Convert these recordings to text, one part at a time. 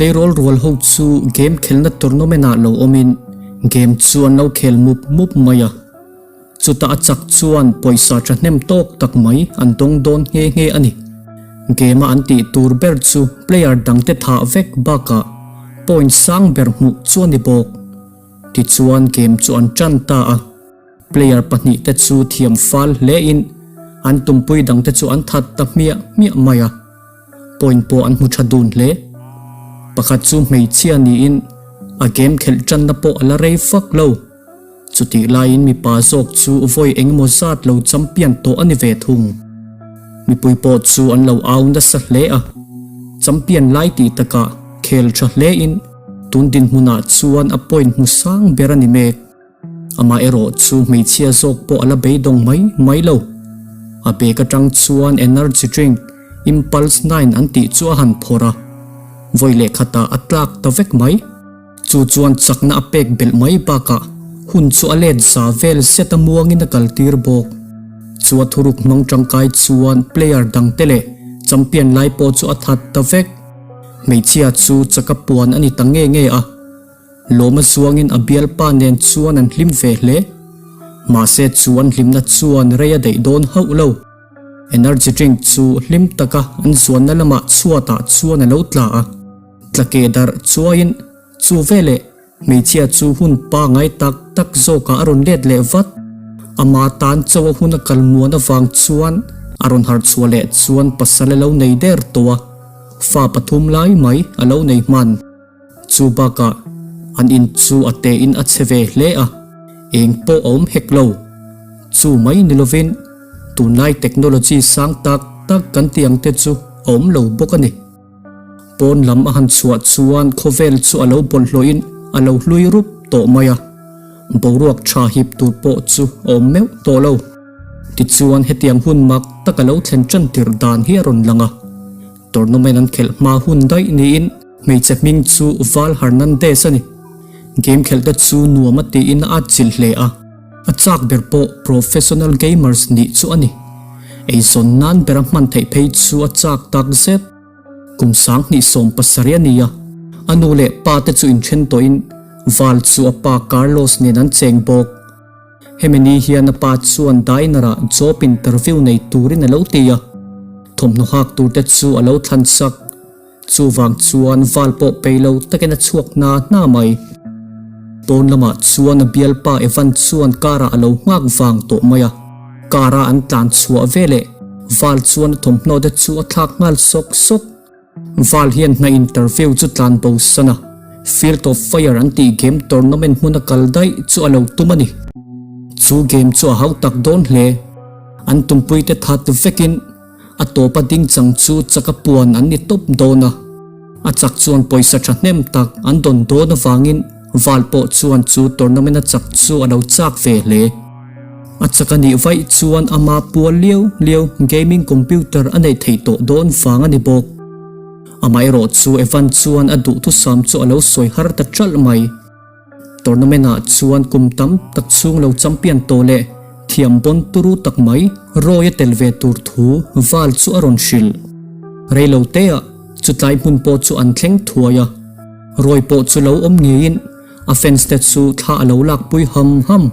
Tleirawl rual ho chu game khelna tournament ah lo awmin game chu an lo khel mup mup mai a. Chutah a chak chuan pawisa thahnem tawk tak mai an dawng dawn nghe nghe a ni. Game a an tih tur ber chu player dangte thah vek bakah point sang ber hmuh chu a ni bawk. Tichuan game chu an tan ta a. Player pahnihte chu thiam fal hlein an tumpui dangte chu an that ta hmiah hmiah mai a. Point pawh an hmu tha dun hle. Pakhat chu hmeichhia niin a game khelh tanna pawh a la rei fak lo. Chutih laiin mipa zawk chu vawi engemaw zat lo champion tawh a ni ve thung. Mipui pawh chu an lo au nasa hle a. Champion lai tih takah khel tha hlein tun dinhmunah chuan a point hmu sang ber a ni mek. Amah erawh chu hmeichhia zawk pawh a la beidawng mai mai lo. A bag atang chuan energy drink Impulse nine an tih chu a han phawrh a, vawi leh khatah a tlak ta vek mai. Chu chuan chakna a pek belh mai bakah hun chu a let za vel zet a muangin a kaltir bawk. Chu a thuruk hmang tangkai chuan player dangte leh champion lai pawh chu a that ta vek. Hmeichhia chu chaka puan a ni ta nge nge a. Lawma zuangin a bialpa nen chuan an hlim ve hle. Mahse chu an hlimna chuan rei a daih dawn hauh lo. Energy drink chu hlim taka an zuanna lamah chhuatah chuan a lo tla a. Tla keh darh chuaiin chu veleh hmeichhia chu hun pangai tak tak zawkah a rawn let leh vat. Ama tan chauh a hun a kal muan avang chuan a rawn harh chhuah leh chuan pasal a lo nei der tawh a, fa pathum lai mai a lo nei hman. Chu bakah an in chu a tein a che ve hle a, eng pawh a awm hek lo. Chu mai ni lovin tunlai technology sang tak tak kan tih ang te chu a awm lo bawk a ni. Pawn lam a han chhuah chuan khawvel chu a lo bawlhhlawhin a lo hlui rup tawh mai a, boruak tha hip tur pawh chu a awm meuh tawh lo. Tichuan hetiang hun mak tak a lo thlen tan tirh dan hi a rawn lang a, tournament an khelh hma hun daih niin hmeichhe hming chu Val Hernandez a ni. Game khelh te chu nuam a tiin a atchilh hle a, a chak ber pawh professional gamers nih chu a ni. Eizawn nan bera hman theih phei chu a chak tak zet. Kum 2017 a ni a, a nu leh pa te chu inthen tawhin Val chu a pa Carlos nen an cheng bawk. Hemi ni hian a pa chuan diner ah job interview nei turin a lo ti a, thawmhnaw hak tur te chu a lo thlan sak. Chuvang chuan val pawh pei lo takin a chhuak hna hna mai. Pawn lamah chuan a bialpa Evan chuan car ah a lo nghak vang tawh mai a. Car a an tlan chhuah veleh val chuan a thawmhnaw te chu a thlak nghal sawk sawk. Val hian hna interview chu tlan bo san a, Field of Fire an tih game tournament hmun a kal daih chu a lo tum a ni. Chu game chu a hau tak dawn hle. An tumpuite that vekin A tawpa ding chang chu chaka puan an ni tawp dawn a, a chak chuan pawisa thahnem tak an dawn dawn avangin Val pawh chuan chu tournament a chak chu a lo chak ve hle. A chak a nih vaih chuan ama pual liau liau gaming computer a neih theih tawh dawn vang a ni bawk. Amaherawh chu Evan chuan a duhthusam chu a lo sawi har ta ṭalh mai. Tournament ah chuan kum tam tak chhung lo champion tawh leh thiam bawn turu tak mai Roy a tel ve tur thu Val chu a rawn hrilh. Rei lo te ah chutlai hmun pawh chu an thleng thuai a, Roy pawh chu lo awm ngeiin a fans te chu thla a lo lak pui ham ham.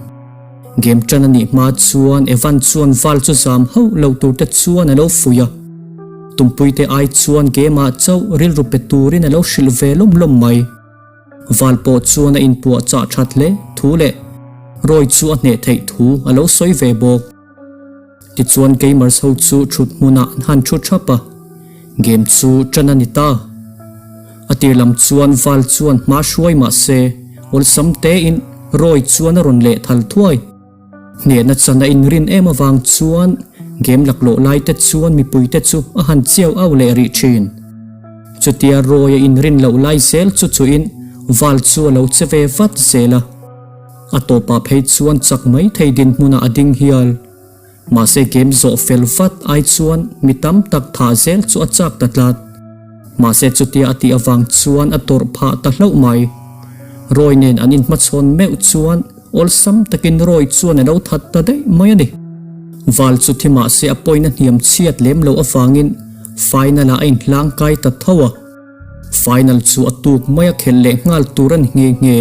Game tan a nih hma chuan Evan chuan Val chu zam hauh lo tur te chuan a lo fuih a, tumpui te ai chuan game ah chauh rilru pe turin a lo hrilh ve lawm lawm mai. Val pawh chuan a inpuah chah that hle thu leh Roy chu a hneh theih thu a lo sawi ve bawk. Tichuan gamers ho chu thut hmunah an han thu thap a, game chu tan a ni ta. A tir lam chuan Val chuan hma hruai mah se awlsam tein Roy chuan a rawn leh thal thuai. Hnehna chan a inrin em avang chuan game laklawh lai te chuan mipui te chu a han chiau au leh rih thin. Chutia Roy a inrin loh lai zel chu chuin Val chu a lo che ve vat zel a. A tawpah phei chuan chak mai thei dinhmunah a ding hial. Mahse game zawh fel vat ai chuan mi tam tak thah zel chu a chak ta tlat. Mahse chutia a tih avang chuan a tawrh phah ta hlauh mai. Roy nen an inhmachhawn meuh chuan awlsam takin Roy chuan a lo that ta daih mai a ni. Val chu thi mahse a pawina hniam chhiat lem loh avangin final ah a inhlang kai ta tho a. Final chu a tuk mai a khelh leh nghal tur a ni nghe nghe.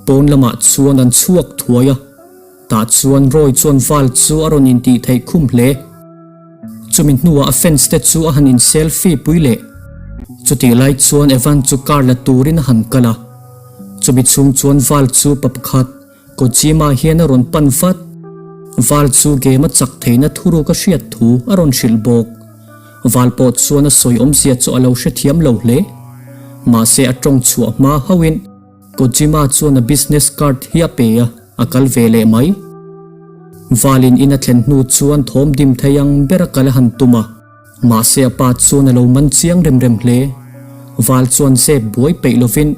Pawn lamah chuan an chhuak thuai a, tah chuan Roy chuan Val chu a rawn intih theih khum hle. Chumi hnuah a fans te chu a han in selfie pui leh. Chutih lai chuan Evan chu car la turin a han kal a. Chumi chhung chuan Val chu pa pakhat Kojima hian a rawn pan vat. Val chu game a chak theihna thuruk a hriat thu a rawn hrilh bawk. Val pawh chuan a sawi awmzia chu a lo hrethiam lo hle. Mahse a tawng chhuah hma hauhin Kojima chuan a business card hi a pe a, a kal ve leh mai. Valin in a thlen hnu chuan thawm dim thei ang ber a kal a han tum a. Mahse a pa chuan a lo man chiang rem rem hle. Val chuan zep buai peih lovin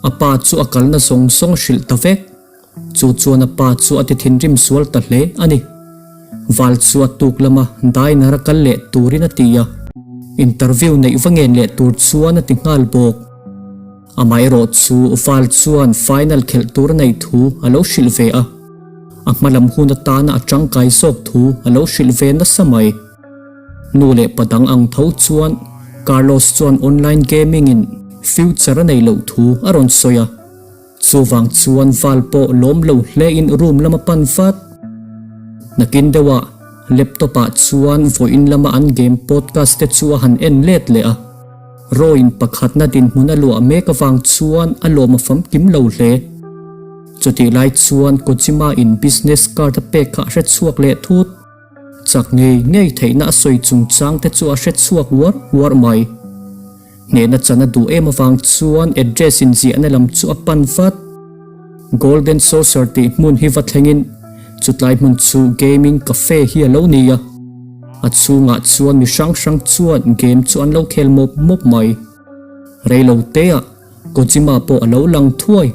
a pa chu a kalna zawng zawng a hrilh ta vek. Chu chuan a pa chu a ti thinrim sual ta hle a ni. Val chu a tuk lama diner a kal leh turin a ti a. Interview neih va ngen leh tur chuan a ti nghal bawk. Amaherawh chu Val chuan final khelh tur a neih thu a lo hrilh ve a. A hma lam hun atana a tangkai zawk thu a lo hrilh ve nasa mai. Nu leh pa dang ang tho chuan Carlos chuan online gaming in future a nei loh thu a rawn sawi a. Chuvang chuan Val pawh lawm lo hle in room lama pan vat. Nakin deuh ah laptop ah chuan vawiin lama an game podcast te chu a han en let leh a. Roin pakhatna dinhmun a luah mek avang chuan a lawm a famkim lo hle. Chutih lai chuan Kojima in business card a pek kha a hre chhuak leh thut. Chak ngei ngei theihna a sawi chungchang te chu a hre chhuak uar uar mai. Hnehna chan a duh em avang chuan address inziahna lam chu a pan vat. Golden Saucer tih hmun hi va thlengin chutlai hmun chu gaming cafe hi a lo ni a. A chhungah chuan mi hrang hrang chuan game chu an lo khel mawp mawp mai. Reilo teah Kojima pawh a lo lang thuai.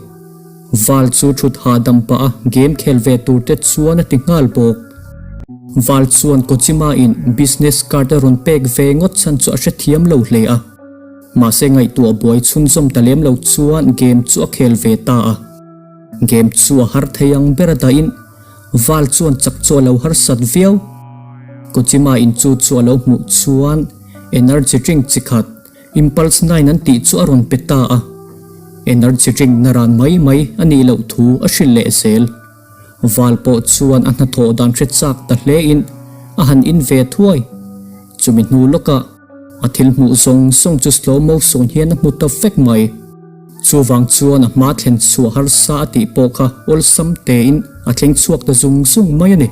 Val chu thut hahdam pah a game khel ve tur te chuan a ti nghal bawk. Val chuan Kojima in business card a rawn pek ve ngawt chhan chu a hrethiam lo hle a. Mahse ngaihtuah buai chhunzawm ta lem lo chuan game chu a khel ve ta a. Game chu a har thei ang ber a dahin Val chuan chak chu a lo harsat viau. Kojima in chu chu a lo hmuh chuan energy drink chi khat Impulse nine an tih chu a rawn pe ta a, energy drink na ran mai mai a nih loh thu a hrilh leh zel. Val pawh chuan a hnathawh dan hre chak ta hle in a han in ve thuai. Chumi hnu lawkah a thil hmuh zawng zawng chu slow motion hian a hmu ta vek mai. Chuvang chuan a hma thlen chhuah harsa a tih pawh kha awlsam tein a thleng chhuak ta zung zung mai a ni.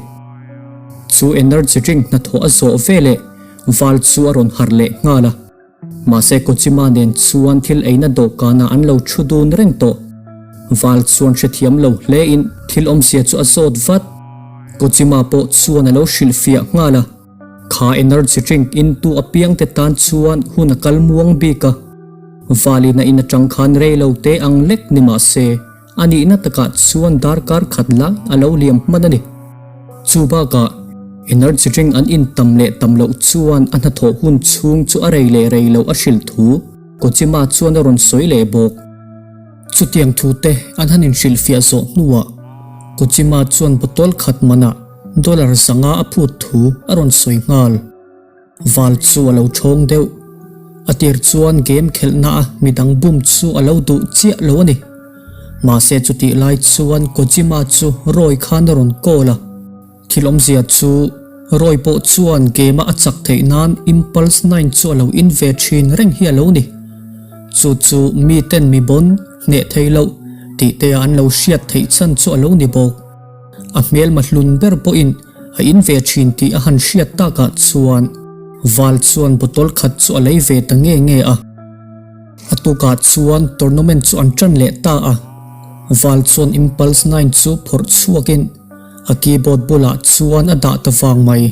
Chu energy drink hnathawh a zawh veleh Val chu a rawn harh leh nghal a. Mahse Kojima nen chuan thil eina dawhkanah an lo thu dun reng tawh. Val chuan hrethiam lo hlein thil awmzia chu a zawt vat. Kojima pawh chuan a lo hrilhfiah nghal a. Kha energy drink in tu apiangte tan chuan hun a kal muang bik a. Valin a in atang khan rei lo te ang lek ni mahse A nihna takah chuan darkar khat lai a lo liam hman a ni. Chu bakah energy drink an in tam leh tam loh chuan a hnathawh hun chhung chu a rei leh rei loh a hrilh thu Kojima chuan a rawn sawi leh bawk. Chutiang thu te an han inhrilhfiah zawh hnuah Kojima chuan bottle khat manah dollar 500 a phut thu a rawn sawi nghal. Val chu a lo thawng deuh. A tir chuan game khelhna a midang bum chu a lo duh chiah lo a ni. Mahse chutih lai chuan Kojima chu Roy khan a rawn call a. Thil awmzia chu Roy pawh chuan game a a chak theih nan Impulse 9 chu a lo in ve thin reng hi a lo ni. Chu chu miten mi bawn hneh thei loh tih te ah an lo hriat theih chhan chu a lo ni bawk. A hmelma hlun ber pawhin a in ve thin tih a han hriat takah chuan Val chuan bottle khat chu a lei ve ta nge nge a. A tukah chuan tournament chu an tan leh ta a, Val chuan Impulse 9 chu phawrh chhuakin a keyboard bulah chuan a dah ta vang mai.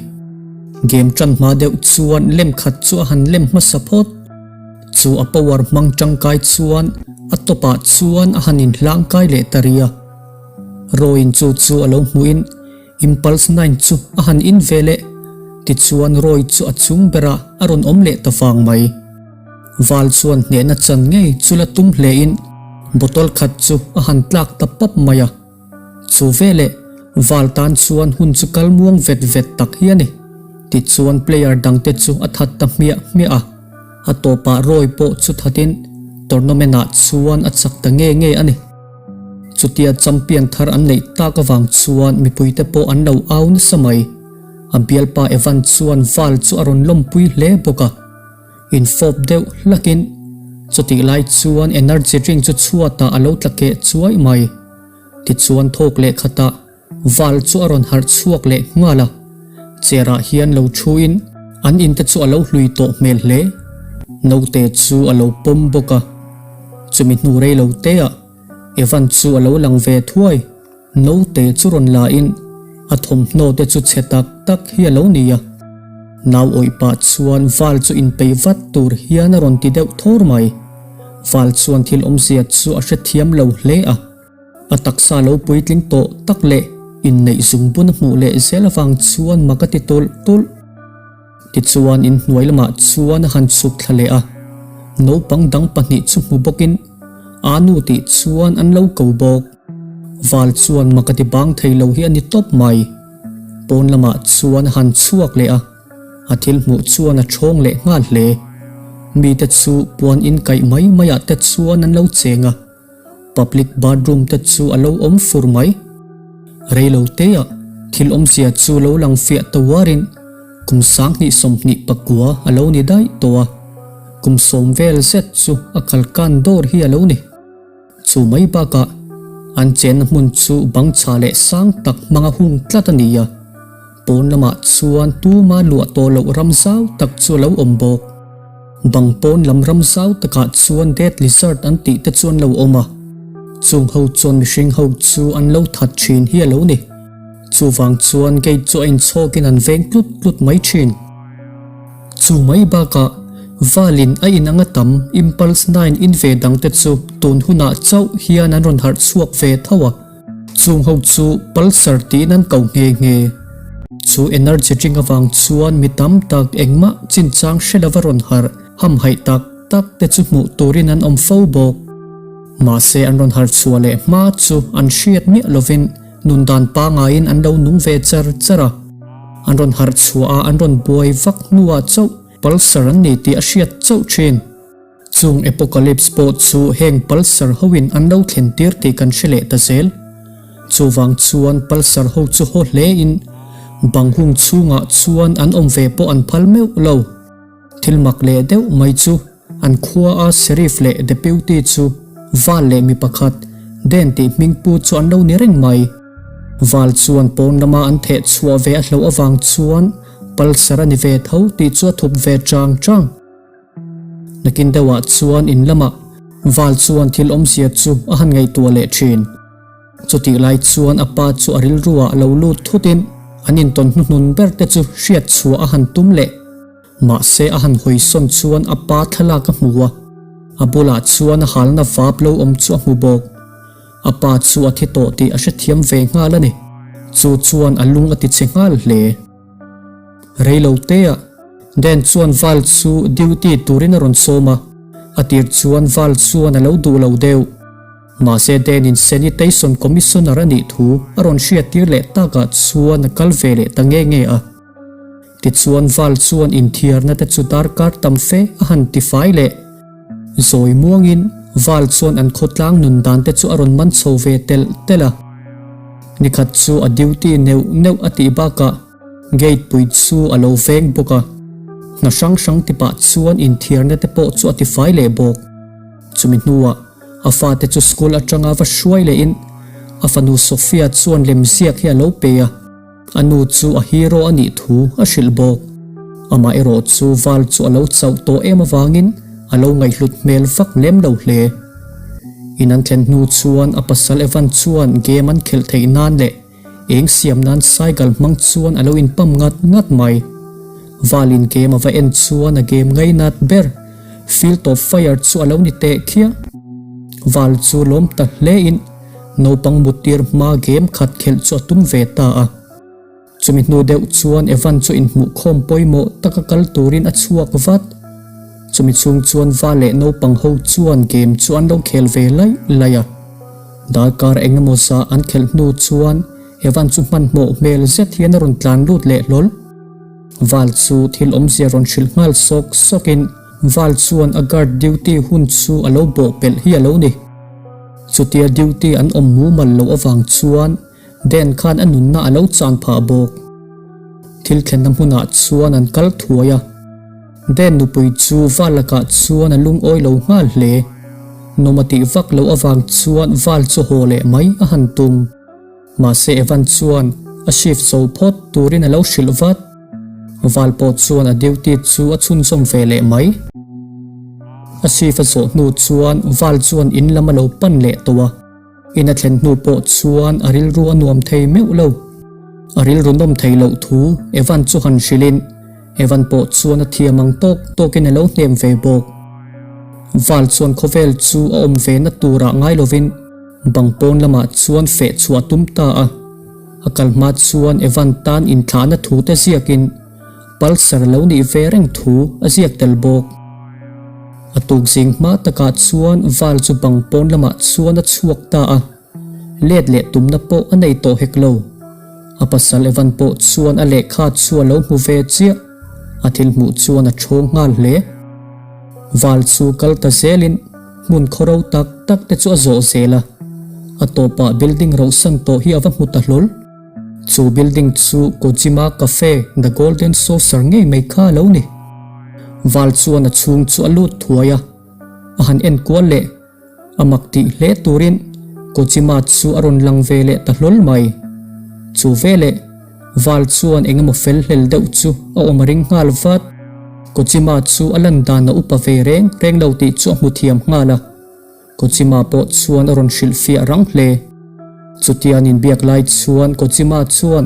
Game tan hma deuh chuan lem khat chu a han lem hmasa phawt. Chu a power hmang tangkai chuan a tawpah chuan a han inhlangkai leh ta ri a. Roin chu chu a lo hmuhin Impulse 9 chu a han in ve leh. Tichuan Roy chu a chung berah a rawn awm leh ta vang mai. Val chuan hnehna chan ngei chu la tum hlein bottle khat chu a han tlak ta pap mai a. Chu veleh Val tan chuan hun chu kal muang vet vet tak hi a ni. Tichuan player dangte chu a that ta hmiah hmiah a. A tawpah Roy pawh chu thatin tournament ah chuan a chak ta nge nge a ni. Chutia champion thar an neih tak avang chuan mipuite pawh an lo au nasa mai. A bialpa Evan chuan Val chu a rawn lawmpui hle bawk a. Infawp deuh hlakin chutih lai chuan energy drink chu chhuatah a lo tla keh chuai mai. Tichuan thawk leh khatah Val chu a rawn harh chhuak leh nghal a, chair ah hian lo thu in an in te chu a lo hlui tawh hmel hle. Naute chu a lo pawm bawk a, chumi hnu rei lo te ah Evan chu a lo lang ve thuai. Naute chu rawn la in a thawmhnaw te chu chhe tak tak hi a lo ni a, nau awih pah chuan Val chu inpeih vat tur hian a rawn ti deuh thawr mai. Val chuan thil awmzia chu a hrethiam lo hle a. A taksa lo puitling tawh tak leh inneih zungbun a hmuh leh zel avang chuan mak a ti tulh tulh. Tichuan inhnuai lamah chuan a han chhuk thla leh a, naupang dang pahnih chu hmu bawkin a nu tih chuan an lo ko bawk. Val chuan mak a ti bang thei lo hi a ni tawp mai. Pawn lamah chuan a han chhuak leh a, a thil hmuh chuan a thawng leh nghal hle. Mite chu puan inkaih mai maiah te chuan an lo cheng a. Public bathroom te chu a lo awm fur mai. Reilo teah thil awmzia chu lo lang fiah ta uarin kum 2029 a lo ni daih tawh a, kum sawm vel zet chu a kalkan dawr hi a lo ni. Chu mai bakah an chenna hmun chu bang chha leh sang tak hmanga hung tlat a ni a, pawn lamah chuan tuma luah tawh loh ram zau tak chu a lo awm bawk. Bang pawn lam ram zau takah chuan dead lizard an tih te chu an lo awm a, chung ho chuan mihring ho chu an lo that thin hi a lo ni. Chuvang chuan gate chu a inchhawkin an veng tlut tlut mai thin. Chu mai bakah Valin a in anga tam Impulse 9 in ve dang te chu tun hunah chauh hian an rawn harh chhuak ve tho a. Chung ho chu Pulsar tiin an ko nghe nghe. Chu energy drink avang chuan mi tam tak engmah chinchang hre lova rawn harh hamhaih tak tak te chu hmuh turin an awm fo bawk. Mahse an rawn harh chhuah leh hma chu an hriat miah lovin nun dan pangaiin an lo nung ve char char a. An rawn harh chhuah a an rawn buai vak hnuah chauh Pulsar an ni tih a hriat chauh thin. Chung Apocalypse pawh chu heng Pulsar hoin an lo thlen tir tih kan hre leh ta zel. Chuvang chuan Pulsar ho chu haw hlein bang hung chhungah chuan an awm ve pawh an phal meuh lo. Thil mak leh deuh mai chu an khua a Sheriff leh Deputy chu Val leh mi pakhat Den tih hming pu chu an lo ni reng mai. Val chuan pawn lama an theh chhuah ve a hloh avang chuan Pulsar a ni ve tho tih chu a thup ve chang chang. Nakin deuhah chuan in lamah Val chuan thil awmzia chu a han ngaihtuah leh thin. Chutih lai chuan a pa chu a rilruah a lo lut thutin an intawn hnuhnun ber te chu hriat chhuah a han tum leh. Mahse a han hawisawn chuan a pa thlalak a hmu a, a bulah chuan a halna vap lo awm chu a hmu bawk. A pa chu a thi tawh tih a hrethiam ve nghal a ni. Chu chuan a lung a tichhe nghal hle. Reilo teah Dan chuan Val chu duty turin a rawn sawm a, a tir chuan Val chuan a lo duh lo deuh. Mahse Dan-in Sanitation Commissioner a nih thu a rawn hriattir leh takah chuan a kal ve leh ta nge nge a. Tichuan Val chuan inthiarna te chu darkar tam fe a han tifai leh. Zawi muangin Val chuan an khawtlang nun dan te chu a rawn man chho ve telh telh a. Nikhat chu a duty neuh neuh a tih bakah gate pui chu a lo veng bawk a. Hna hrang hrang ti pah chuan inthiarna te pawh chu a tifai leh bawk. Chumi hnuah a fate chu school atanga va hruai lehin a fanu Sophia chuan lemziak hi a lo pe a. A nu chu a hero a nih thu a hrilh bawk. Amah erawh chu Val chu a lo chauh tawh em avangin a lo ngaihhlut hmel vak lem lo hle. In an thlen hnu chuan a pasal Evan chuan game an khelh theih nan leh eng siam nan cycle hmang chuan a lo inpam ngat ngat mai. Val in game a va en chuan a game ngainat ber Field of Fire chu a lo ni teh khiah. Val chu lawm ta hle in Naupang muttir hma game khat khelh chu a tum ve ta a. Chumi hnu deuh chuan Evan chu inhmuhkhawm pawimawh taka kal turin a chhuak vat. Chumi chhung chuan va leh naupang ho chuan game chu an lo khel ve laih laih a. Darkar eng emaw zah an khelh hnu chuan Evan chu hmanhmawh hmel zet hian a rawn tlan lut leh hlawl. Val chu thil awmzia rawn hrilh nghal sawk sawkin. Val chuan a guard duty hun chu a lo bawh pelh hi a lo ni. Chutia duty an awm mumal loh avang chuan Dan khan a nunna a lo chan phah bawk. Thil thlenna hmunah chuan an kal thuai a. Dan nupui chu Val lakah chuan a lungawi lo nghal hle. Nawm a tih vak loh avang chuan Val chu haw leh mai a han tum. Mahse Evan chuan a shift zo phawt turin a lo hrilh vat. Val pawh chuan a duty chu a chhunzawm ve leh mai. A shift a zawh hnu chuan Val chuan in lam a lo pan leh tawh a. In a thlen hnu pawh chuan a rilru a nuam thei meuh lo. A rilru nawm thei loh thu Evan chu han hrilhin Evan pawh chuan a thiam ang tawk tawkin a lo hnem ve bawk. Val chuan khawvel chu a awm ve na turah ngai lovin bang pawn lamah chuan feh chhuah a tum ta a. A kal hma chuan Evan tan inthlahna thu te ziakin Pulsar lo nih ve reng thu a ziak tel bawk. A tuk zing hma takah chuan Val chu bang pawn lamah chuan a chhuak ta a. Let leh tumna pawh a nei tawh hek lo. A pasal Evan pawh chuan a lehkha chu a lo hmu ve chiah. A thil hmuh chuan a thawng nghal hle. Val chu kal ta zelin hmun khawro tak tak te chu a zawh zel a. A tawpah building rohsan tawh hi a va hmu ta hlawl. Chu building chu Kojima Cafe The Golden Saucer ngei mai kha a lo ni. Val chuan a chhung chu a lut thuai a, a han en kual leh. A mak tih hle turin Kojima chu a rawn lang ve leh ta hlawl mai. Chu veleh Val chuan eng emaw fel hlel deuh chu a awm a ring nghal vat. Kojima chu a lan dan a upa ve reng reng lo tih chu a hmu thiam nghal a. Kojima pawh chuan a rawn hrilhfiah rang hle. Chutia an inbiak lai chuan Kojima chuan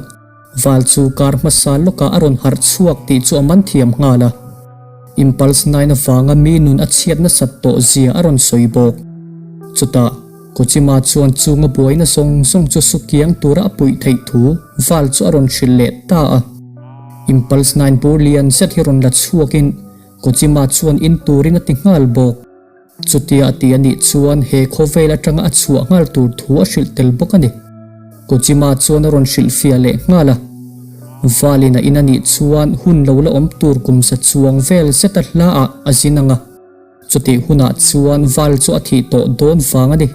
Val chu kar hmasa lawkah a rawn harh chhuak tih chu a man thiam nghal a. Impulse nine avanga mi nun a chhiat nasat tawh zia a rawn sawi bawk. Chutah, Kojima chuan chunga buaina zawng zawng chu sukiang tura a puih theih thu Val chu a rawn hrilh leh ta a. Impulse nine bur lian zet hi rawn la chhuakin Kojima chuan in turin a ti nghal bawk. Chutia a ti a nih chuan he khawvel atanga a chhuah nghal tur thu a hrilh tel bawk a ni. Kojima chuan a rawn hrilhfiah leh nghal a. Valin a in a nih chuan hun lo la awm tur kum za chuang vel zet a hla ah a zin ang a. Chutih hunah chuan Val chu a thih tawh dawn vang a ni.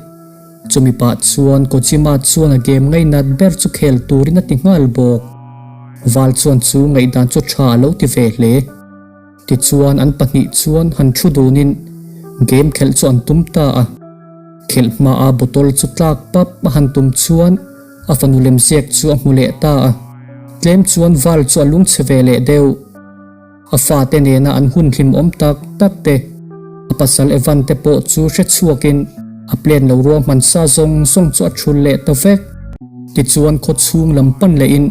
Chumi pah chuan Kojima chuan a game ngainat ber chu khel turin a ti nghal bawk. Val chuan chu ngaihdan chu tha a lo ti ve hle. Tichuan an pahnih chuan han thu dunin game khelh chu an tum ta a. Khelh hmaa bottle chu tlak pap a han tum chuan a fanu lemziak chu a hmu leh ta a. Tlem chuan Val chu a lungchhe ve leh deuh. A fate nena an hun hlimawm tak tak te, a pasal Evan te pawh chu hre chhuakin a plan lo ruahman sa zawng zawng chu a thul leh ta vek. Tichuan khawchhung lam pan lehin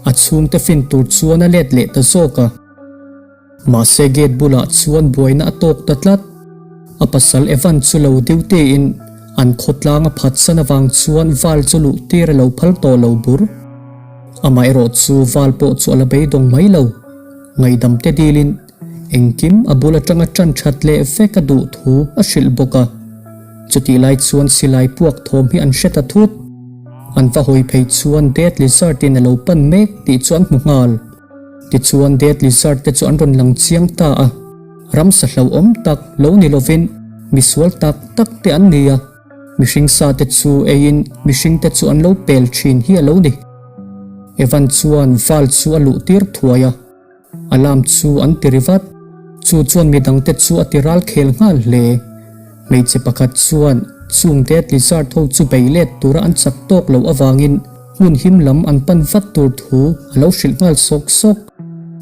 a chhungte fin tur chuan a let leh ta zawk a. Mahse gate bulah chuan buaina a tawk ta tlat. A pasal Evan chu lo duty in an khawtlang a phatsan avang chuan Val chu luh tir a lo phal tawh lo bur. Amaherawh chu Val pawh chu a la beidawng mai lo. Ngaihdam te dilin engkim a bul atanga tan that leh vek a duh thu a hrilh bawk a. Chutih lai chuan silai puak thawm hi an hre ta thut. An va hawi phei chuan Death Lizard in a lo pan mek tih chu an hmu nghal. Tichuan Dead Lizard te chu an rawn lang chiang ta a, ramsa hlauhawm tak lo ni lovin misual tak tak te an ni a, mihring sa te chu eiin mihring te chu an lo pel thin hi a lo ni. Evan chuan Val chu a luh tir thuai a, alarm chu an ti ri vat. Chu chuan midang te chu a ti ral khel nghal hle. Hmeichhe pakhat chuan chung Dead Lizard ho chu bei let tura an chak tawk loh avangin Hmun him lam an pan vat tur thu a lo hrilh nghal sawk sawk.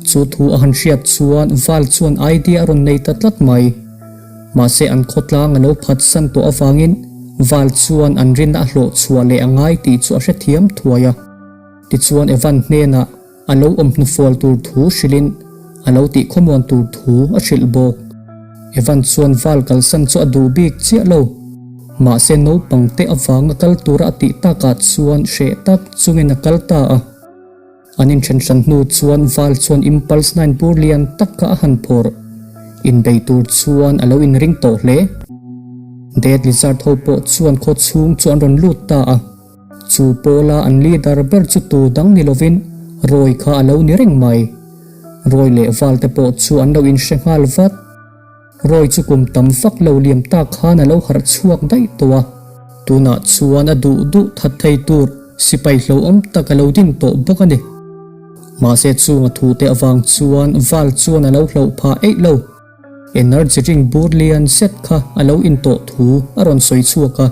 Chu thu a han hriat chuan Val chuan idea a rawn nei ta tlat mai. Mahse an khawtlang a lo phatsan tawh avangin Val chuan an rinna a hlawh chhuah leh a ngai tih chu a hrethiam thuai a. Tichuan Evan hnenah A lo awm hnufual tur thu hrilhin a lo tih khawmuan tur thu a hrilh bawk. Evan chuan Val kalsan chu a duh bik chiah lo. Mahse naupang te avanga kal tura a tih takah chuan hreh tak chungin a kal ta a. An inthen hran hnu chuan Val chuan Impulse nine bur lian tak kha a han phawrh. Inbei tur chuan a lo inring tawh hle. Dead Lizard ho pawh chuan khaw chhung chu an rawn lut ta a. Chu pawla an leader ber chu tu dang ni lovin Roy kha a lo ni reng mai. Roy leh Val te pawh chu an lo inhre nghal vat. Roy chu kum tam vak lo liam tak khan a lo harh chhuak daih tawh a. Tunah chuan a duh duh that thei tur sipai hlauhawm tak a lo din tawh bawk a ni. Mahse chung a thute avang chuan Val chuan a lo hlauh phah eih lo. Energy drink bur lian zet kha a lo in tawh thu a rawn sawi chhuak a.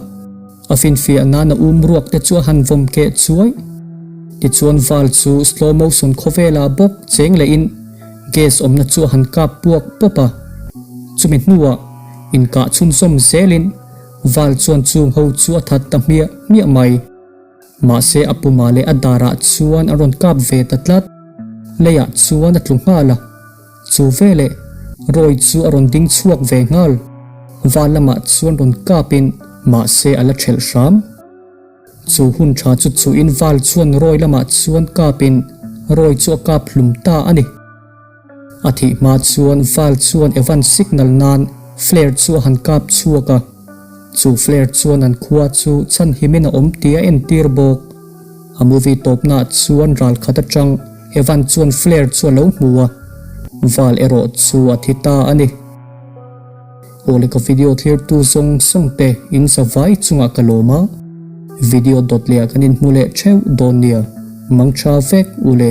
A finfiah nan a um ruak te chu a han vawm keh chuai. Tichuan Val chu slow motion khawvelah bawk cheng lehin gas awmna chu a han kap puak pawp a. Chumi hnuah inkah chhunzawm zelin Val chuan chung ho chu a that ta hmiah hmiah mai. Mahse a puma leh a darah chuan a rawn kap ve ta tlat. Leiah chuan a tlu nghal a. Chu veleh Roy chu a rawn ding chhuak ve nghal. Val lamah chuan rawn kapin mahse a la thelh hram. Chu hun tha chu chuhin Val chuan Roy lamah chuan kapin Roy chu a kap hlum ta a ni. A thih hma chuan Val chuan Evan signal nan flare chu a han kap chhuak a. Chu flare chuan an khua chu chhanhimin a awm tih a entir bawk. A movie tawpnaah chuan ral khat atang Evan chuan flare chu a lo hmu a, Val erawh chu a thi ta a ni. Awle ka video thlirtu zawng zawng te in zavai chungah ka lawm a, video dawt leh ah kan inhmu leh theuh dawn nia, mang tha vek ule.